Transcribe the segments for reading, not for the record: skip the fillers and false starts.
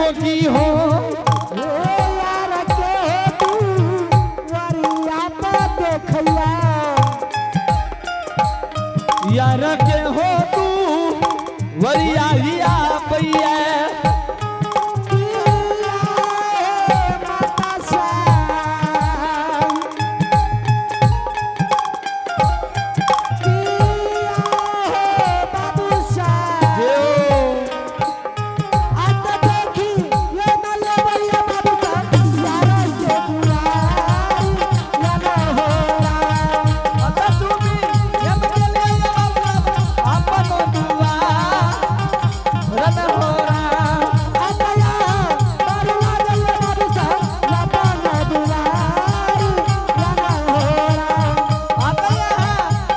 जोगी हो। हे यार के तू वरिया पे देखैया। यार के हो तू वरिया हिया पैया। किया हे माता श्याम, किया हे बाबू श्याम। जेओ। आत देखी ये मलबैया बाबू साहब, यार के दुआरी लगा हो राम। अत चूमी ये मलबैया बाबू अपन दुआर रन हो राम। आतया बारू लागल बाबू साहब, अपन दुआरी लगा हो राम। आतया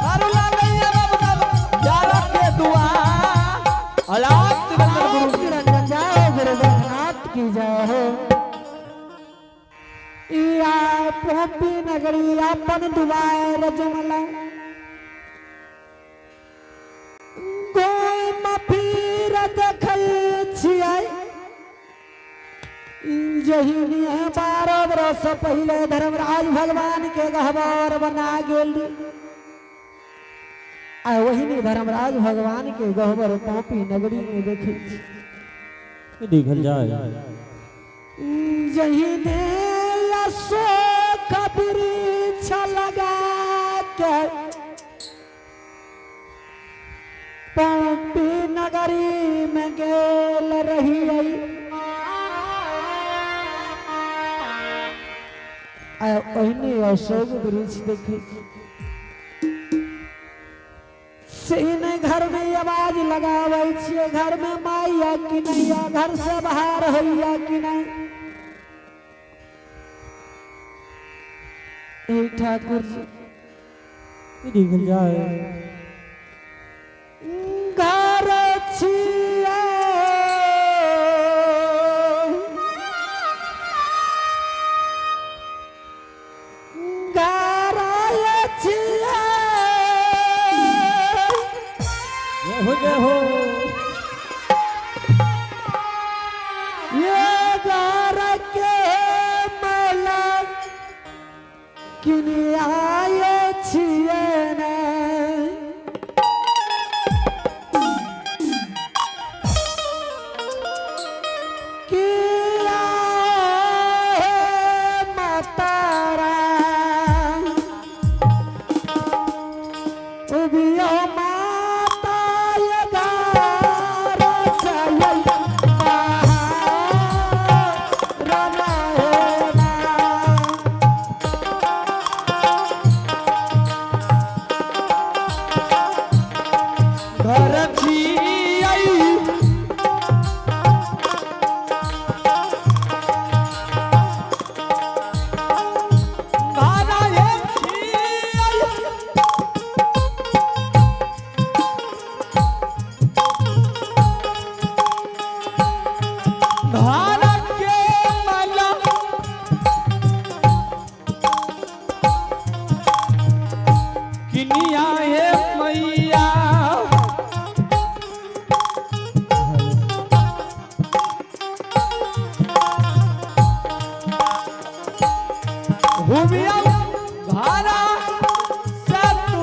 बारू लागैया बाबू साहब, यार के दुआर। अलाप निरंजन गुरु नाथ निरंजन जय हो, गुरु गोरखनाथ की जय हो। या पोपी नगरी अपन दुआर जुमला गोम फिर देखै छियै। जहिनी 12 बरस पहिले धर्मराज भगवान के गहबर बना गेल आ वही धर्मराज भगवान के गहबर पोपी नगरी में देखै छी। देखल जाए। जहिने अशोक वृक्ष लगा के पम्पी नगरी में गेल रही आ ओहिने अशोक वृक्ष देखै छी। से नहि घर में आवाज लगाबै छियै, घर में माइया कि नैया, घर से बाहर होइया कि नहीं। हे ठाकुर जी देखल जाए। घर छियै घर छियै। जय हो जय हो। ये घर के मला किन आए छियै ने। किया हे माता राम, उबियो माता ये घर चलै बाहर रना हे ना। घर छियै घर छियै। घर के मला किनिया हे मैया। भूमिया घरा से तू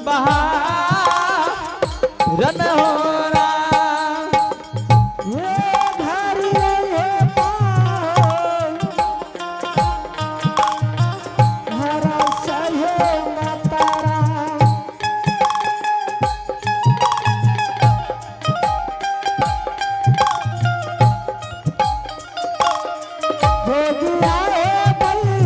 बाहर रन हो राम। ये घर ये पाओ, हर सहे माता राम। जोगिया हे बल्ला।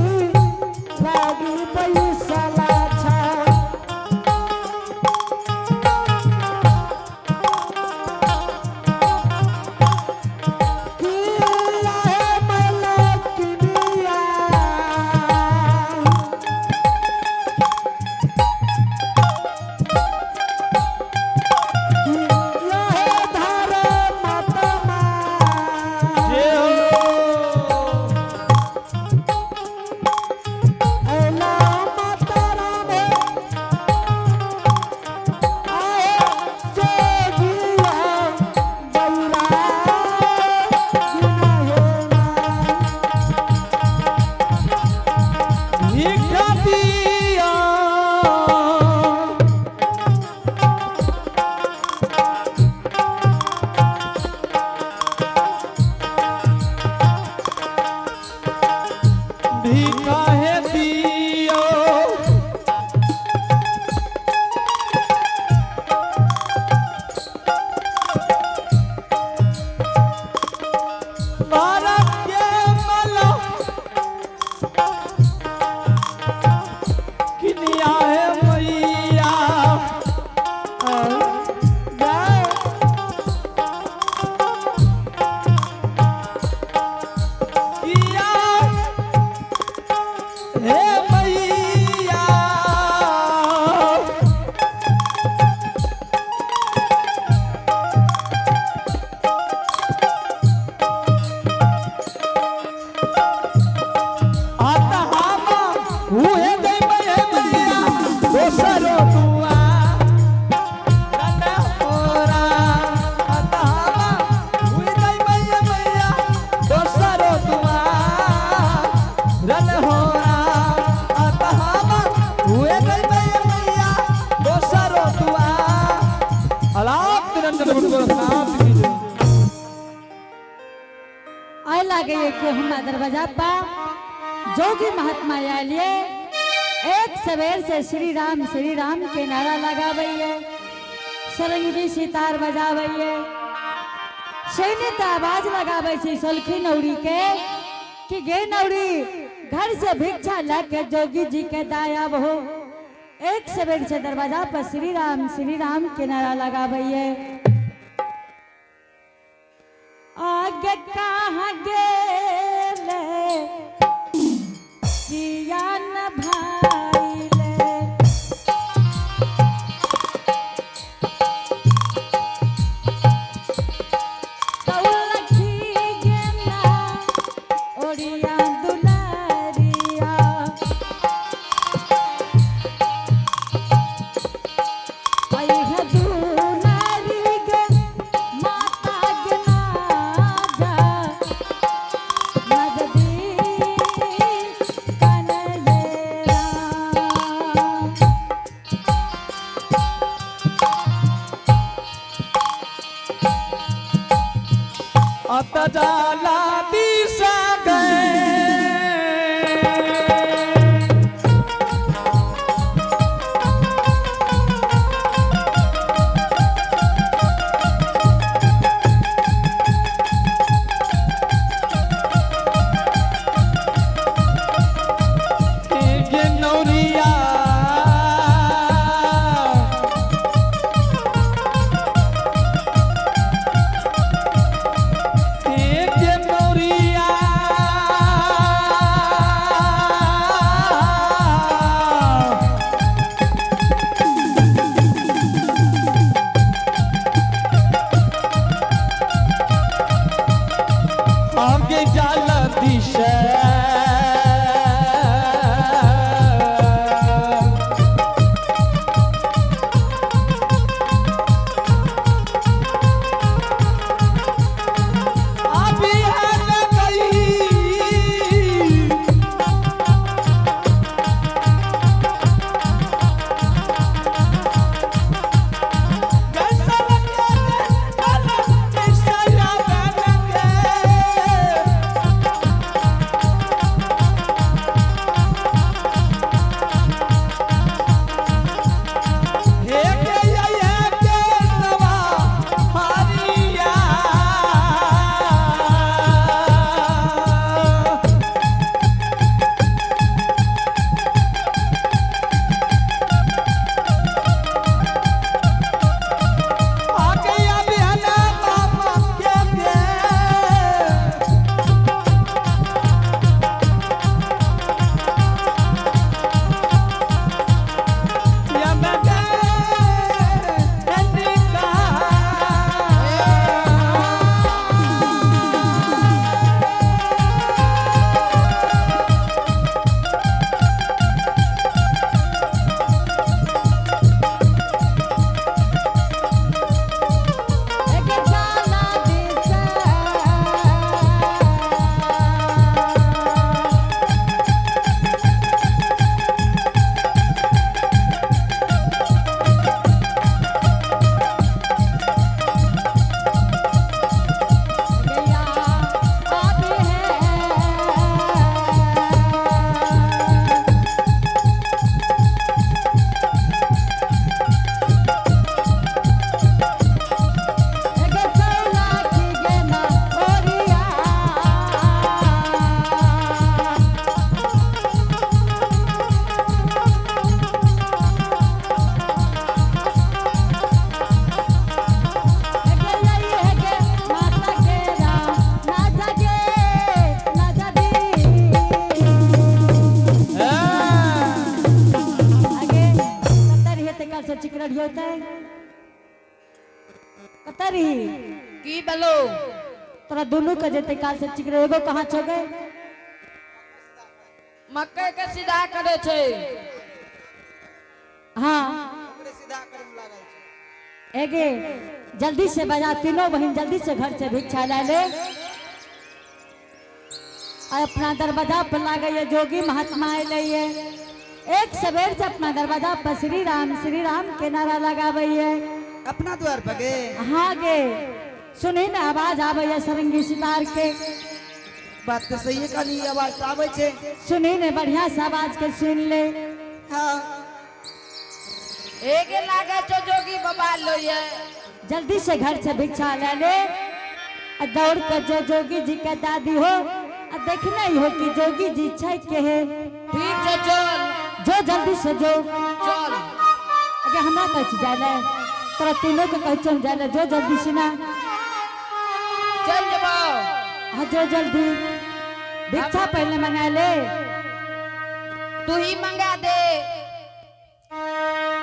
लागे कि हमरा दरवाजा पा जोगी महात्मा आलिए। एक सवेर से श्री राम के नारा लगावैये, सरंगी सितार बजावैये, सैनिक आवाज लगावे छी सोलखी नौरी के कि गे नौरी घर से भिक्षा लाके जोगी जी के दाया हो। एक सवेर से दरवाजा पर श्री राम के नारा लगावैये। आगे कहाँ गेले सियान भाईले, कौलखी गेला ओरिया दुलारिया, पैह दुलारी गे माता गे नाजा, नगदी कनयरा। अत जाला दिशा गए गे नौरिया गे नौरिया आगे जाला दिशा अभी है न गई कैसा लगे कैसा लगे। हे के ये के नवा हरिया। आगे अभियाना मामा के के। एक जाला दिशा। गैया आदि है। एक सौला की गेना ओरिया। एक लई है गे माता के राम, ना जागे, ना जागी। आगे कतरी है ते काल से चिकरड़ी होता है। कतरी की बोलो तोरा दोनों के जेते काल से चिकरे एगो कहाँ छो गए? मकई के सीधा करे छै। हाँ एगे जल्दी से बजा, तीनों बहन जल्दी से घर से भिक्षा ला ले और अपना दरवाजा पर लागे ये जोगी महात्मा अलै ये। एक सवेर से अपना दरवाजा पर श्री राम के नारा लगावे ये। अपना द्वार पर गे हाँ गे सुनी ना आवाज आवे ये सरंगी सितार के। बात तऽ सही कहली, आवाज तऽ आबै छै। सुनी ने, बढ़िया से आवाज के सुन ले। हाँ। एगे लागे छो जोगी बाबा लो ये। जल्दी से घर से भिक्षा ले ले आ दौड़ कर जो जोगी जी के दादी हो आ देखना ही हो कि जोगी जी छै के है। ठीक छै, चल। जो जल्दी से जो। चल। अगे हमरा कहै छी जाय ले, तोरा तीनों के कहै छियौ जाय ले, जो जल्दी से ना। चल जबो। हाँ जो जल्दी, भिक्षा पहले मंगा ले। तू ही मंगा दे।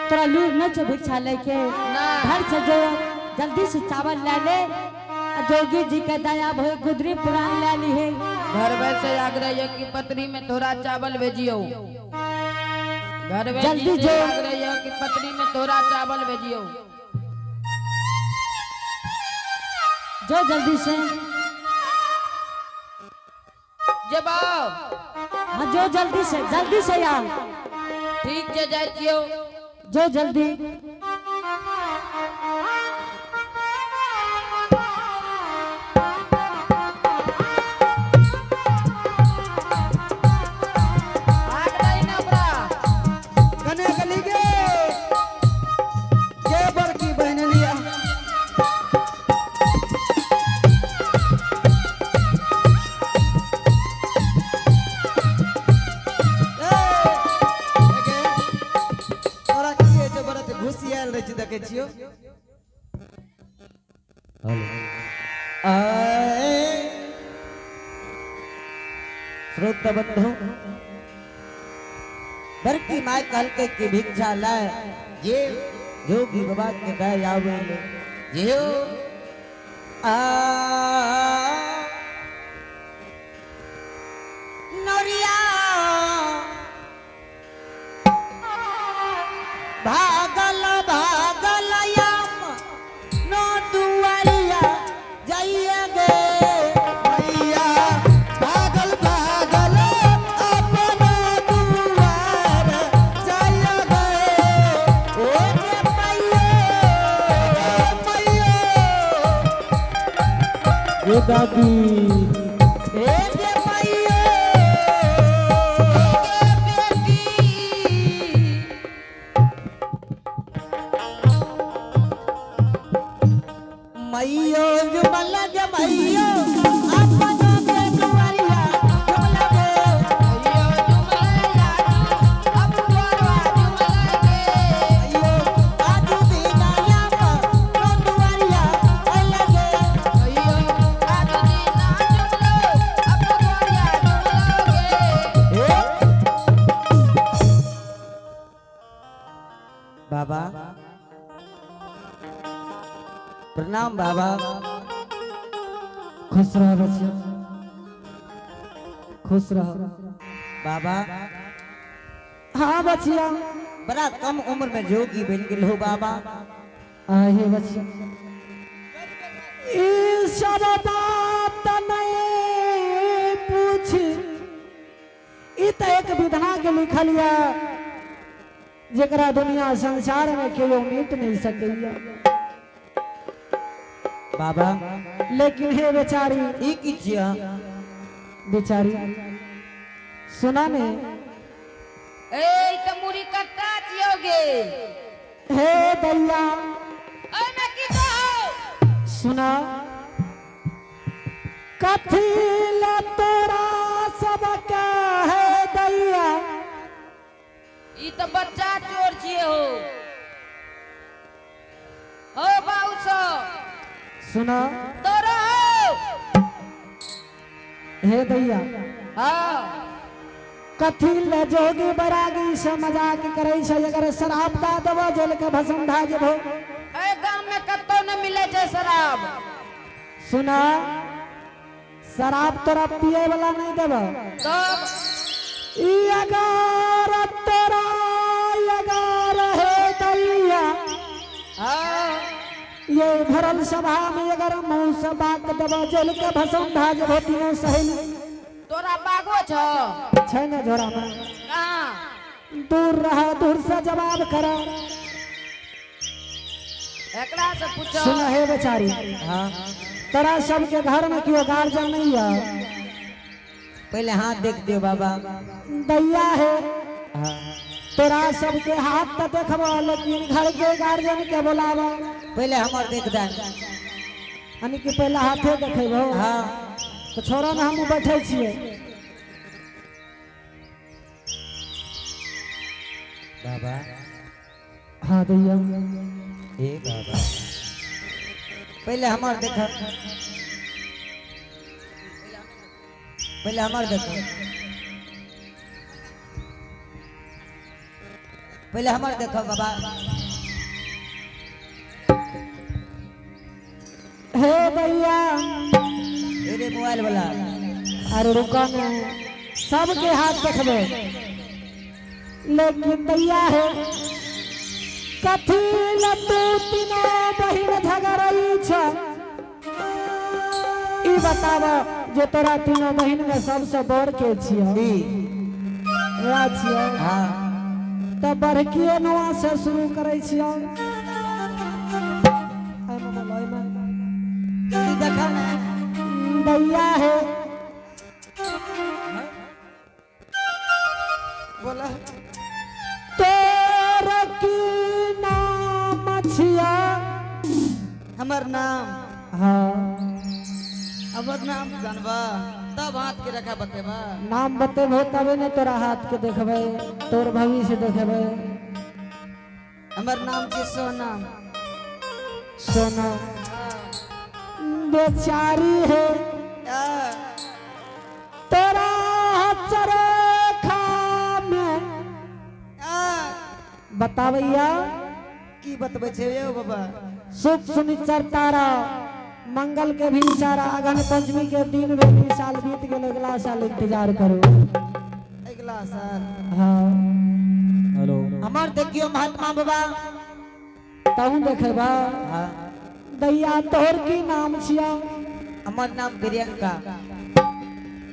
तोरा लूर न छो भिक्षा लेके। ना। घर से जो जल्दी से चावल ले ले आ जोगी जी के दया भो गुदरी पुराण ले ली है। घर में से आग्रह है कि पत्री में थोड़ा चावल भेजियो। घर में जल्दी से जो। आग्रह है कि पत्री में थोड़ा चावल भेजियो। जो जल्दी से। जबाव। हाँ जो जल्दी से, जल्दी से यार। ठीक है, जाय छियो। जो जल्दी। भाग रही ना ओकरा। कने गली गे के बड़की बहन लिया। तोरा की होइ छौ, बड़ा घुसियाल रहै छी, देखै छियौ। हेलो। आए श्रोता बंधु, बड़की माय कहलकै कि भिक्षा लाय, ये जोगी बाबा के दया आवे ले। ये आ नोरिया भागल भागल याम नो दुआरिया जाइए गे मैया, भागल भागल अपना दुआर जाइए गे। ओ गे मैयो, मैयो। ये दादी। ए गे मैयो। बेटी। मैयो जुमल गे मैयो अपना के दुआरिया जुमल गे। मैयो जुमला अब द्वारवा जुमला गे। मैयो आजू दीना याम नो दुआरिया अलगे। मैयो आज दीना जुमलो अब द्वारिया जुमलो गे। ए बाबा प्रणाम बाबा। खुश रह बच्चा, खुश रह। बाबा। हाँ बचिया। बड़ा कम उम्र में जोगी बन गेल हो बाबा। आहे बचिया, ई सब बात नहीं पूछ, ई त एक विधना के लिखल या जेकरा दुनिया संसार में केओ मिट नहीं सकैया। बाबा। लेकिन हे बेचारी, ई की छिया? बेचारी सुना ने। ए त मुड़ी कट्टा छियोगे। हे दैया। ओय में की कहो? सुना, कथी ला तोरा सब है दैया? ई त बच्चा चोर छिए हो। हो बाबू सब। सुना। तोरा हो। हे दैया। हाँ। कथी ले जोगी बरागी से मजाक करे छै, अगर शराब दा देबो जल के भस्म भा जेबो। ए गांव में कतौ न मिले छै शराब। सुना, शराब तोरा पिए वाला नहीं देबो। तब? ई अगर तोरा अगर हे दैया, हाँ। ये भरल सभा में अगर मुंह से बाक देबो जल के भस्म भा जेबो तीनों सहेली। तोरा बागो छ? छै ना झोरा में। कहाँ? दूर रह, दूर से जवाब कर। एकरा से पूछो। सुन हे बेचारी। हाँ। तोरा सबके घर में क्यों गार्जियन नहीं है? पहले हाथ देख दियो बाबा। दैया है। हाँ। तोरा सबके हाथ तो देखबो, लेकिन घर के गार्जियन के बोलाबो। पहले हमर देख दे। यानी कि पहले हाथे देखेबो। हाँ। तो छोरा ना, हम बैठे छियै। बाबा। हाँ दैया। ए बाबा, पहले हमर देख, पहले हमर देख, पहले हमर देखो बाबा। हे दैया। अरे मोबाइल वाला। अरे रुको ना, सबके हाथ देखबे, लेकिन दैया है, कथी ल तू तीनों बहिन झगड़ै छ? ई बताब जे तोरा तीनों बहिन में सबसे बड़ के छियौ? ई। वएह छियौ? हाँ। तऽ बड़किए नुआ से शुरू करै छियौ। एहिमे बोलो, एहिमे। जल्दी देखा ना। दैया है। बोला। तोर की नाम छिया? हमर नाम? हाँ। हमर नाम जानबा तब हाथ के रखा बतेबा? नाम बतेबो तबे ने तोरा हाथ के देखबै, तोर भविष्य देखबै। हमर नाम छी सोना। सोना। बेचारी है, तोरा चरखा में बताबैया। की बतबै छै यौ बाबा? शुभ सुनिश्चर तारा मंगल के भी इशारा, अगहन पंचमी के दिन भेल, ई साल बीत गेल, अगला साल इंतजार करू। अगला साल। हाँ। हेलो। हमर देखियो महात्मा बाबा। तहूँ देखेबा? हाँ। दैया, तोहर की नाम छिया? हमर नाम प्रियंका।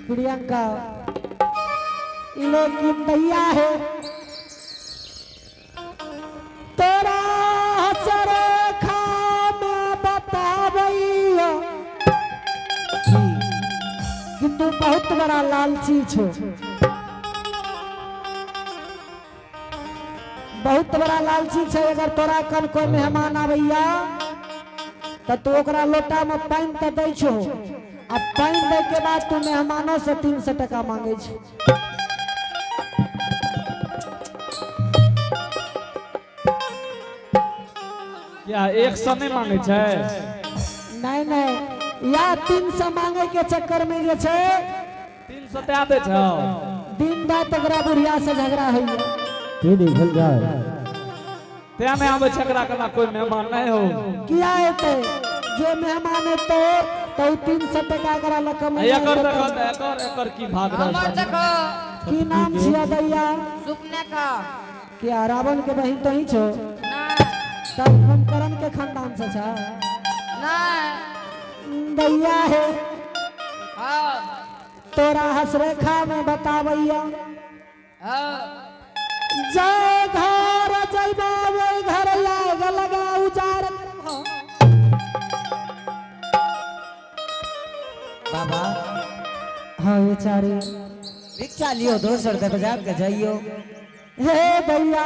प्रियंका। लेकिन दैया है, तोरा चरखा में बताबैया कि तू बहुत बड़ा लालची छो, बहुत बड़ा लालची छै। अगर तोरा कन कोई मेहमान आबैया तऽ तू ओकरा लोटा में पानि तऽ दै छो, आ पानि दै के बाद तू मेहमानो से 300 टका मांगे छो। क्या 100 नहीं मांगे छै? नहीं, या 300 मांगे के चक्कर में जे छै 300 ते आबै छौ। दिन रात ओकरा बुढ़िया से झगड़ा होइया। के देखल जाए। ते नहि आबै छै एकरा कना कोई मेहमान नहीं हो। किया एतै? जे मेहमान एतै तऽ उ 300 टका एकरा लऽ कऽ एकर देखो तऽ एकर एकर की भाग रहल हमर छै। देखो। की नाम छिया दैया? सुपनेखा। क्या रावण के बहिन तो ही छो? नहीं। तब कुंभकर्ण के खानदान से छ? नहीं। दैया है, हाँ। तोरा हसरेखा में बताबैया, हाँ। जय घर जैबा ओहि घर लाग लगा उजार। बाबा। हाँ बेचारी। भिक्षा लियो, दोसर दरवाजा के जाइयो। हे भैया,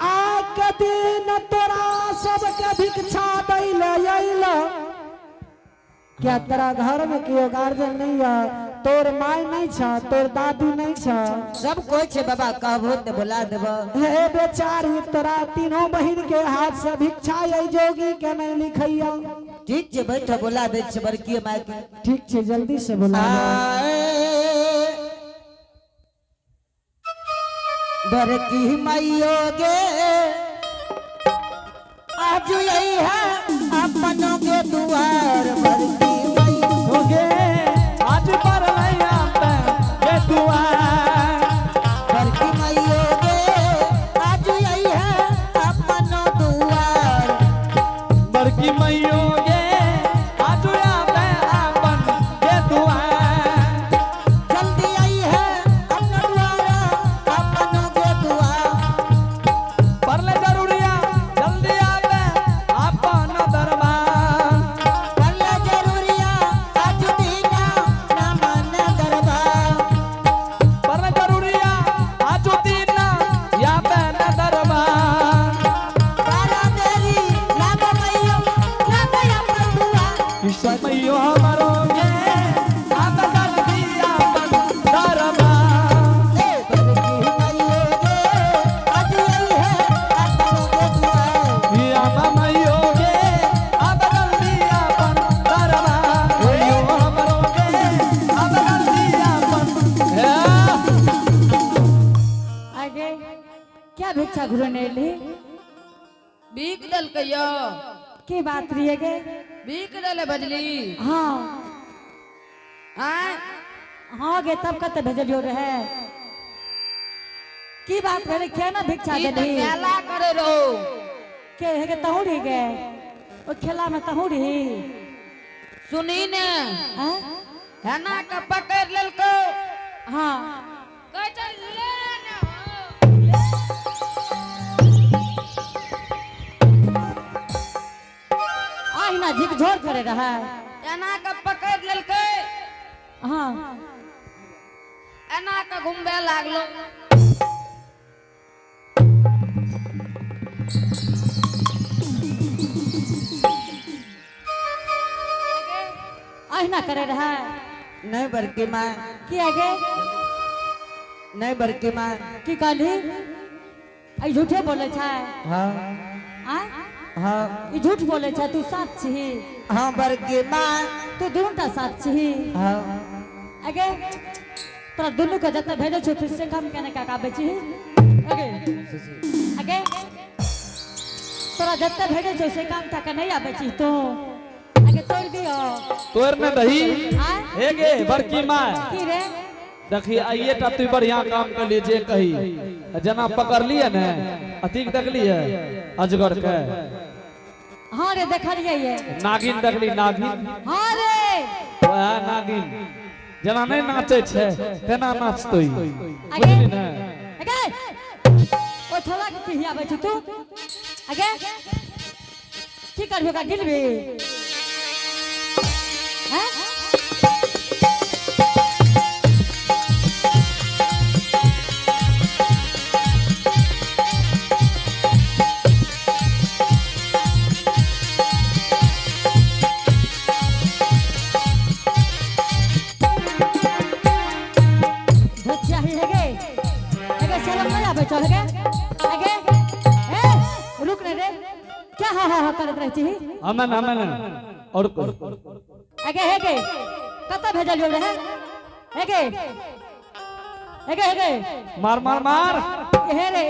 आके दिन तोरा सबके भिक्षा दैल अइल। क्या तेरा घर में केओ गार्जियन नहीं है? तोर माय नहीं छ? तोर दादी नहीं छ? सब कोई छे बाबा, कहबो ते बोला देबो। हे बेचारी, तोरा तीनों बहिन के हाथ से भिक्षा ये जोगी के नहीं लिखैया। ठीक छे, बैठो, बोला दे छे बड़की माय के। ठीक छे, जल्दी से बोला दे। आए बड़की माइयो गे, आज यही है अपनों के दुआर, बड़की माइयो गे आज पर लैया पे ये दुआर। बड़की माइयो गे, आज यही है अपनों दुआर। बड़की मैयो गे, आज आबे अपन ये दुआर। जल्दी आई है अपना दुआर, अपनों के दुआर। परले जरूरिया जल्दी आबे अपन दरबार। पल्ले जरूरिया आज दिन क्या भिक्षा घुरने एली? भीख देलकै यौ। की बात रहिए गे? भीख देले बजली। हाँ। आँय? हाँ गे, तब कते भेजलियो रहे? की बात भेलै, किया ना भिक्षा ई तऽ देली? खेला करे रहो। के हे गे, तहूँ रही गे ओ खेला में? तहूँ रही? सुनी ने। आँय? हेना के पकड़ लेलको। हाँ। कहै छै ले ने हो। आहिना झिकझोर करे रहे। एना के पकड़ लेलकै। हाँ। एना के घुमबे लागलो। आहिना करे रहे। नहीं बड़की माँ। की आगे? नहीं बड़की माँ। की कहली? आई झूठे बोले छै? हाँ। आँय? हाँ। ई झूठ बोले छै, तू साथ छी? हाँ बड़की माँ। तू दुनूटा साथ छी? हाँ। आगे, तोरा दुनू के जते भेजै छौ, तू से काम केने का आबै छी? आगे, आगे, तोरा जते भेजै छौ से काम टाका नहीं आबै छी तू? आगे, तोड़ दियो। तोर ने दही। आँय? हे गे बड़की माँ। की रे? देखी, आइए टा तू बढ़िया काम कर लिए जे कही। जना पकड़लिए ने, अतीक देखलिए अजगर के? हाँ रे, देखलिए ये। नागिन देखली, नागिन? हाँ रे। वएह नागिन जेना नहीं नाचे छै तेना नाचतो ई। आगे। बुझली ने? आगे, ओ छोरा के की आबै छी तू? आगे, की करबी ओकरा, गिलबी हैं? धोचिया ही हेगे। हेगे, शरम नहीं आबै छौ? हेगे, हेगे, ए रुक रे रे, क्या हा हा हा करत रहै छी? अमन अमन और कोई। आगे, हेगे, कतऽ भेजलियौ रहे? हेगे, हेगे, हेगे। मार मार मार। हे रे,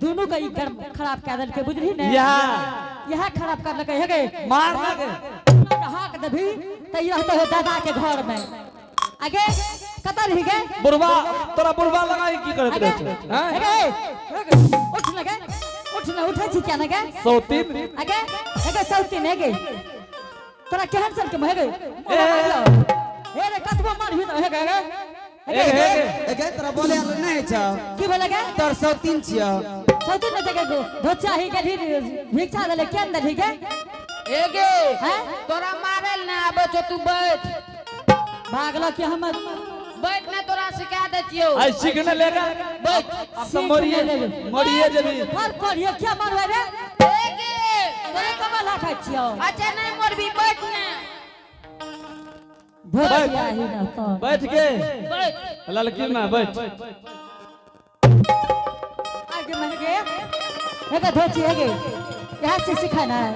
दुनू के ई गर्म खराब कए देलकै, बुझली ने? या। इएह खराब कर देलकै। हेगे। मार ना गे। हाक देबही तऽ ई रहतौ हे दादा के घर में। आगे, कतऽ रही गे? बुढ़वा, तोरा बुढ़वा लगाई की करैत आगे। रहै छै हैं? हेगे, हेगे, उठ न गे, उठ न, उठै छी क्या न गे? सौतीन। आगे, हेगे, सौतीन, हेगे, तोरा केहन सन के हेगे? ए। हे रे, कतबो मारबी तऽ हेगे, हेगे। हे हे हे। ए तोरा बोले आर नहीं छौ। की बोले गे? तोर सौतीन छियौ। सौतीन न जगह धोचा ही गेली, भिक्षा देले, केन देली गे? ए गे। हैं? तोरा मारल ना आबै छौ, तू बैठ। भागलो कि हमर। बैठ ने, तोरा सिखा दै छियौ। आई सीख ने लेगा। बैठ। अब तो मरिए मरिए जबी। फर करियो, क्या मारबै रे? ए गे। तोरे कमल खाइ छियौ। अच्छा, नहीं मरबी, बैठ ने। धोचिया ही न तो। बैठ गे। बैठ। ललकी में बैठ। आगे में हेगे, हेगे, धोची, हेगे, यहाँ से सिखाना है।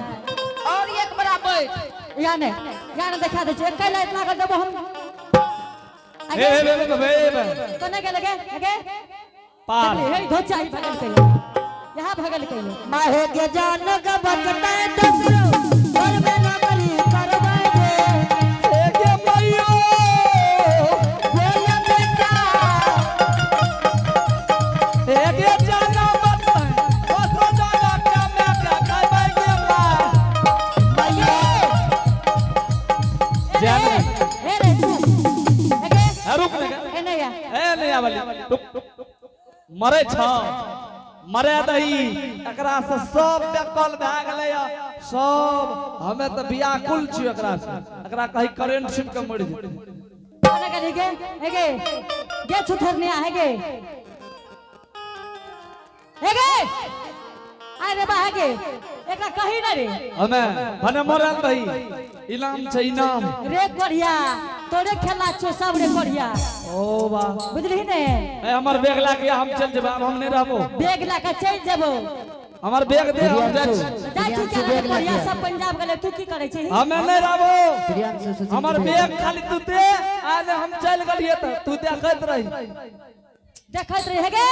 और एक बड़ा बैठ। यहाँ ने, यहाँ ने देखा दै छियै, एकै लाइत लागल देबो हम। हे हे हे हे हे। कोने गेल गे? हेगे। पार। हे, धोचा ही भगल कइले, यहाँ भगल कइले। माहे के जान के बचते दसरो करबे नौकरी करबे गे। हे गे मैयो। बोल बेटा। हे गे जाना बचते दोसरो जाना क्या मैं क्या कहबै गे माँ। मैया। जाने। हे रे, हेगे। हे, रुक ने। ए नहीं या। ए नहीं आवली, रुक। मरे छ, मरे दही, एकरा से सब बेकल भए गेलै सब। हमे तऽ व्याकुल छी एकरा से, एकरा कहीं करेंट छिप के मरि जेतै। कोने गेली गे? हेगे, गे छुथरनिया, हेगे, हेगे, अरे बा, हेगे, एकरा कही ना रे। हमे भने मरल दही, इनाम छै इनाम। रे कोढ़िया, तोरे खेला छौ सब रे कोढ़िया। ओ वाह। बुझली ने? ए, हमर बैग ला के हम चल जेबै, आब हम नहीं रहबो। बैग ला के चलि जेबो। हमर बैग दे, हम जाइ छी। जाइ छी क्या रे कोढ़िया? सब पंजाब गेलै, तू की करै छी? हमे नहीं रहबो। प्रियांशु सुशील। हमर बैग खाली तू दे, आ ने हम चल गेलिए तऽ तू देखैत रही। देखैत रही। हेगे।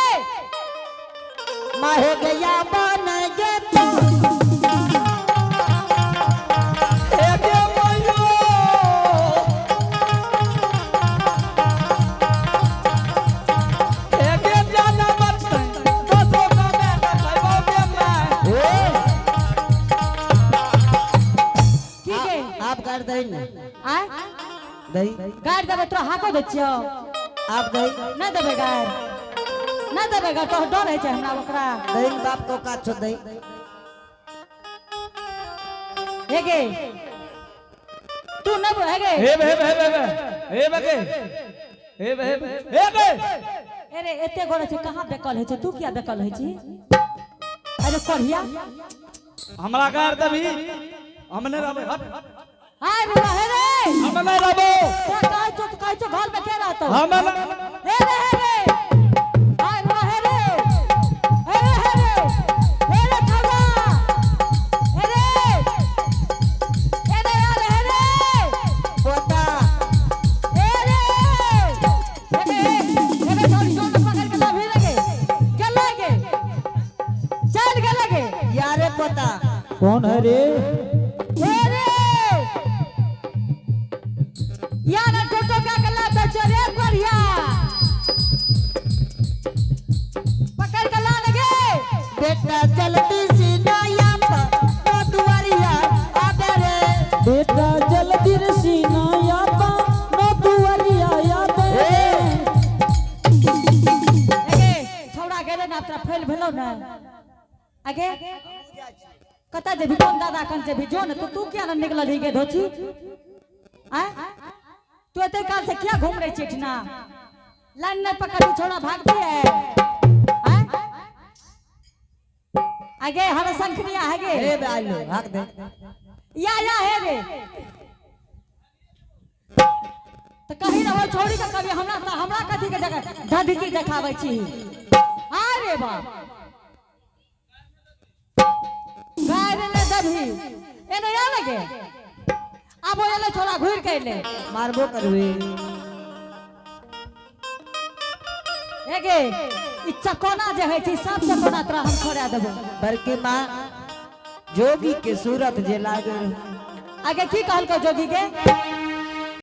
माहे गया बन गे तो हे गे मैयो हे गे जाना बचतै दसो कमे खैबो गे मैं। की गे आप कर दही ना आय दही गारि देबै तोरा हाको दै छियौ आप दही नहि देबै गारि नहि देबै गारि तोहर डर होइ छै हमरा ओकरा दही बाप को का छो दही हे गे तू नहि हे गे हे बे हे बे हे बे हे बे गे हे बे हे बे हे गे अरे एते गोरे छै कहाँ बेकल होइ छै तू किया बेकल होइ छी अरे कोढ़िया हमरा गार दबी हम नहीं रहबै हट आय बुआ हे रे हम नहीं रहबो तोरा कहै छौ तऽ कहै छौ घर में के रहतौ हम नहीं हे रे हे रे आय बुआ हे रे हे रे हे रे हे रे छौड़ा हे रे हे रे यार हे रे पोता हे रे हे रे हे रे छौड़ी जोर से पकड़ के लाभी लगे गेलै गे चल गेलै गे यारे पोता कौन है रे हे रे यार टोटो का गला तो चले बढ़िया पकड़ के ला लगे बेटा जल्दी सीना पर तो दुआरिया आबे रे बेटा जल्दी रे सीना यापा नो दुआरिया यापा अगे छौड़ा गेले ना तोरा फैल भेलौ ना अगे कतऽ जेबही कोन दादा कन जेबही जो ने तू तू किया ने निकलल ही गे धोची आय तू एते काल से किया घूम रही छी एठिना लाइन नहीं पकड़ छौड़ा भागती है आय आगे हर शंखनिया आगे हे बे आलो भाग दे या या हे रे तो कहीं ना हो छोड़ी के कभी हमरा हमरा कथी के जगह धधकी देखाबै छी अरे बाप गाय ने दबही एने या लगे आबो एले छोड़ा घुर के एले मारबो करबे एगे ई चकोना जे होइ छै सब चकोना तोरा हम छोड़ा देबो बल्कि माँ जोगी के सूरत जे लागे रहे। आगे की कहलको जोगी के